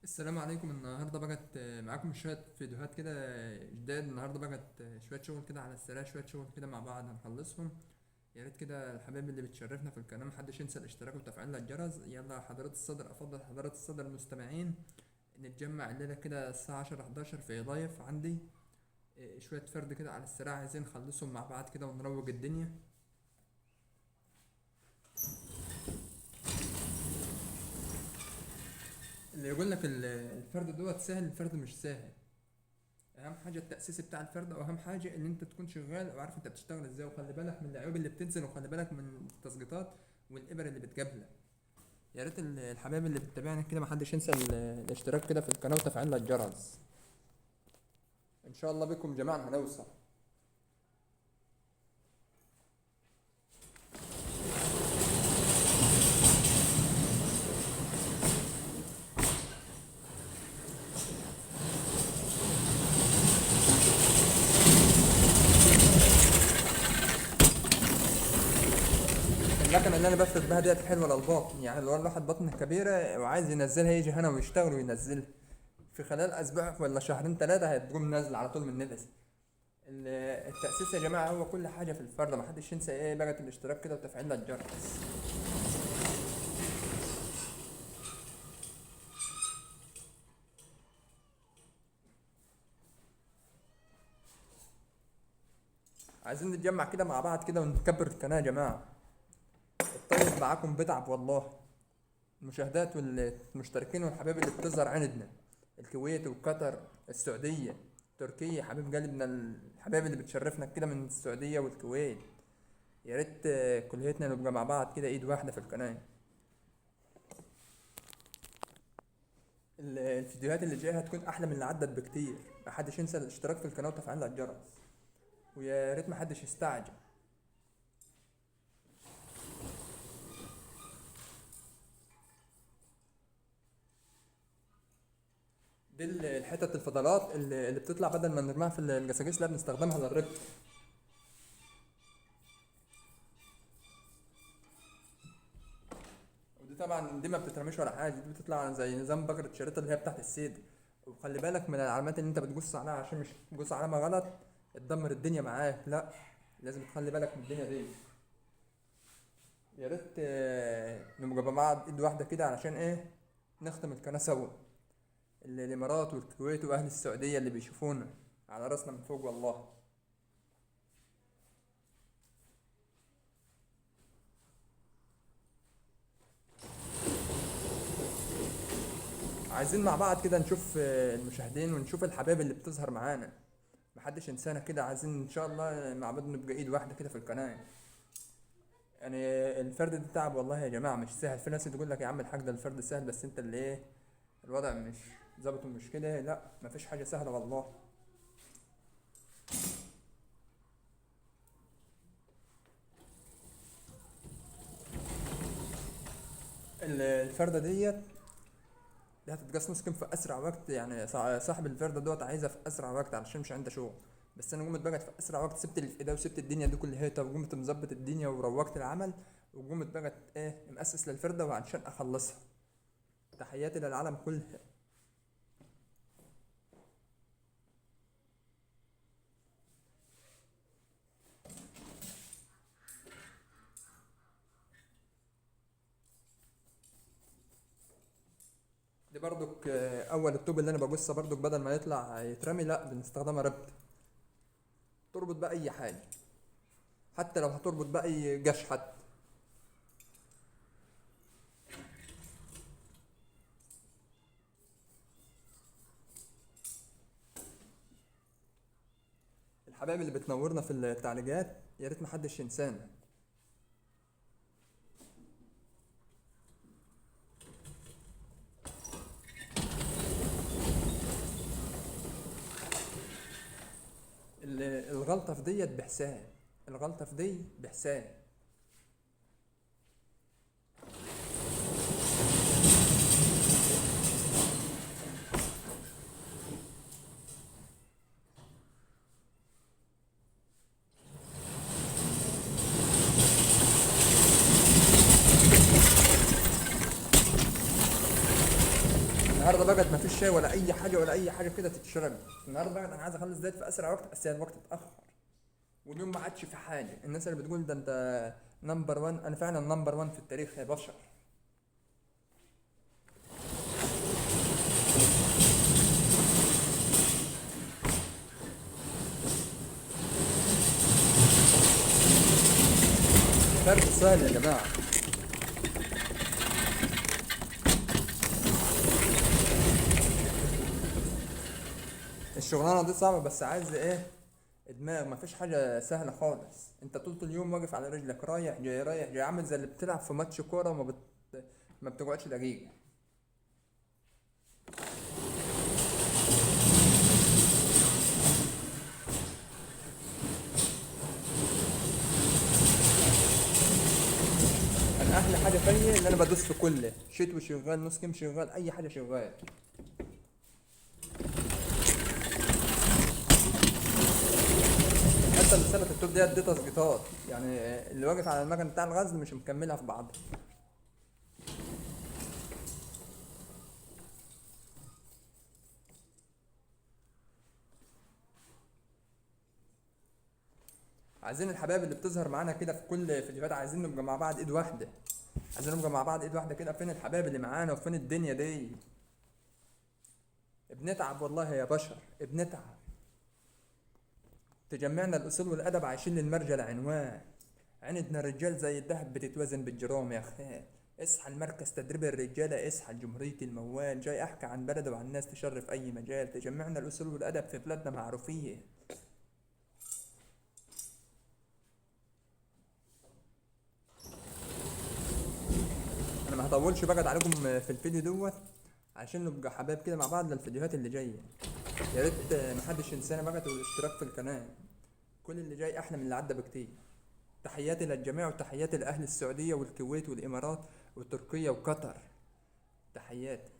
السلام عليكم. النهارده بقت معاكم شوية فيديوهات كده جداد. النهارده بقت شوية شغل كده على السريع، شوية شغل كده مع بعض هنخلصهم. يا ريت كده الحبايب اللي بتشرفنا في القناة محدش ينسى الاشتراك وتفعيل الجرس. يلا حضرات الصدر، افضل حضرات الصدر المستمعين، نتجمع الليلة كده الساعة 10 11 في live عندي. شوية فرد كده على السريع عايزين نخلصهم مع بعض كده ونروج الدنيا. اللي يقول لك الفرد دوت سهل، الفرد مش سهل. اهم حاجة التاسيس بتاع الفرد، واهم حاجة ان انت تكون شغال وعارف انت بتشتغل ازاي، وخلي بالك من العيوب اللي بتنزل، وخلي بالك من التسقيطات والابر اللي بتقابلك. يا ريت الحبايب اللي بتتابعنا كده محدش ينسى الاشتراك كده في القناة وتفعيل الجرس. ان شاء الله بكم جميعا هنوصل. المكنه اللي انا بفرد بها ديت حلوة للبطن، يعني لو الواحد بطنه كبيرة وعايز ينزلها يجي هنا ويشتغل وينزلها في خلال اسبوع ولا شهرين ثلاثة هتقوم نازله على طول من نفس. التاسيس يا جماعة هو كل حاجة في الفرده، محدش ينسى ايه بقى الاشتراك كده وتفعيل الجرس. عايزين نتجمع كده مع بعض كده ونكبر القناة يا جماعة. الطيب معاكم بتعب والله، المشاهدات والمشتركين والحبايب اللي بتظهر عندنا، الكويت وقطر، السعودية، تركيا، حبيب قلبنا الحبايب اللي بتشرفنا كده من السعودية والكويت. يا ريت كليتنا نبقى مع بعض كده ايد واحدة في القناة. الفيديوهات اللي جاية هتكون احلى من اللي عدت بكتير. محدش ينسى الاشتراك في القناة وتفعيل الجرس، ويا ريت محدش يستعجل. دي الحتت الفضلات اللي بتطلع بدل ما نرميها في الجساجيس، لا بنستخدمها للربط. ودي طبعا دي ما بتترميش ولا حاجة، دي بتطلع زي نظام بكره شريطه اللي هي بتاعت السيد. وخلي بالك من العلامات اللي انت بتقص عليها، عشان مش تقص علامة غلط تدمر الدنيا معاك، لا لازم تخلي بالك من الدنيا دي. يا ريت نبقى مع بعض ايد واحدة كده علشان ايه نختم القناة سوا. الامارات والكويت واهل السعودية اللي بيشوفونا على راسنا من فوق والله. عايزين مع بعض كده نشوف المشاهدين ونشوف الحبايب اللي بتظهر معانا، محدش ينسانا كده. عايزين ان شاء الله مع بعض نبقى ايد واحدة كده في القناة. يعني الفرد ده تعب والله يا جماعة، مش سهل. في ناس تقول لك يا عم الحاج ده الفرد سهل، بس انت اللي ايه الوضع مش ظابط المشكلة. لا مفيش حاجة سهلة والله. الفردة ديت دي هتتقص نص كم في أسرع وقت، يعني صاحب الفردة دوت عايزها في أسرع وقت علشان مش عنده شغل. بس أنا قمت بقى في أسرع وقت، سبت اللي في إيديا وسبت الدنيا دي كلها، وقمت مظبط الدنيا وروقت العمل، وقمت بقى إيه مؤسس للفردة وعشان أخلصها. تحياتي للعالم كله. دي برضك اول الطوب اللي انا بجصه برضك بدل ما يطلع يترمي، لا بنستخدمها ربط. تربط بقى اي حاجة، حتى لو هتربط بقى اي جش حتى. الحبايب اللي بتنورنا في التعليقات يا ريت محدش ينسانا. الغلطة في ديت بحساب، الغلطة في دي بحساب. النهارده بقى مفيش شاي ولا اي حاجة ولا اي حاجة كده تتشرب. النهارده بقى انا عايز اخلص ديت في اسرع وقت، بس الوقت اتاخر واليوم ما عادش في حاجة. الناس اللي بتقول ده انت number 1، انا فعلا number 1 في التاريخ يا بشر. فرق سهل يا جماعة. الشغلانة دي صعبة بس عايز ايه؟ دماغ. مفيش حاجة سهلة خالص. انت طول اليوم واقف على رجلك، رايح جاي رايح جاي، عامل زي اللي بتلعب في ماتش كورة وما ما بتقعدش دقيقة. انا احلى حاجة فيا ان انا بدوس في كله، شتوي شغال، نص كم شغال، اي حاجة شغال. حتى اللي ثبت التوب ديت دي تظبيطات، يعني اللي واقف على المكن بتاع الغزل مش مكملها في بعضها. عايزين الحبايب اللي بتظهر معانا كده في كل فيديوهات، عايزين نبقى مع بعض ايد واحدة، عايزين نبقى مع بعض ايد واحدة كده. فين الحبايب اللي معانا وفين الدنيا دي؟ بنتعب والله يا بشر، بنتعب. تجمعنا الاصول والادب، عايشين للمرجله عنوان. عندنا الرجال زي الذهب بتتوزن بالجرام يا خال. اصحى المركز تدريب الرجالة، اصحى لجمهوريه الموال. جاي احكي عن بلد وعن ناس تشرف اي مجال. تجمعنا الاصول والادب في بلادنا معروفين. انا ما هطولش بقى عليكم في الفيديو دوت عشان نبقى حبايب كده مع بعض للفيديوهات اللي جاية. يا ريت محدش ينسانا بقى والاشتراك في القناة. كل اللي جاي احلى من اللي عدى بكتير. تحياتي للجميع وتحياتي لاهل السعودية والكويت والامارات وتركيا وقطر. تحياتي.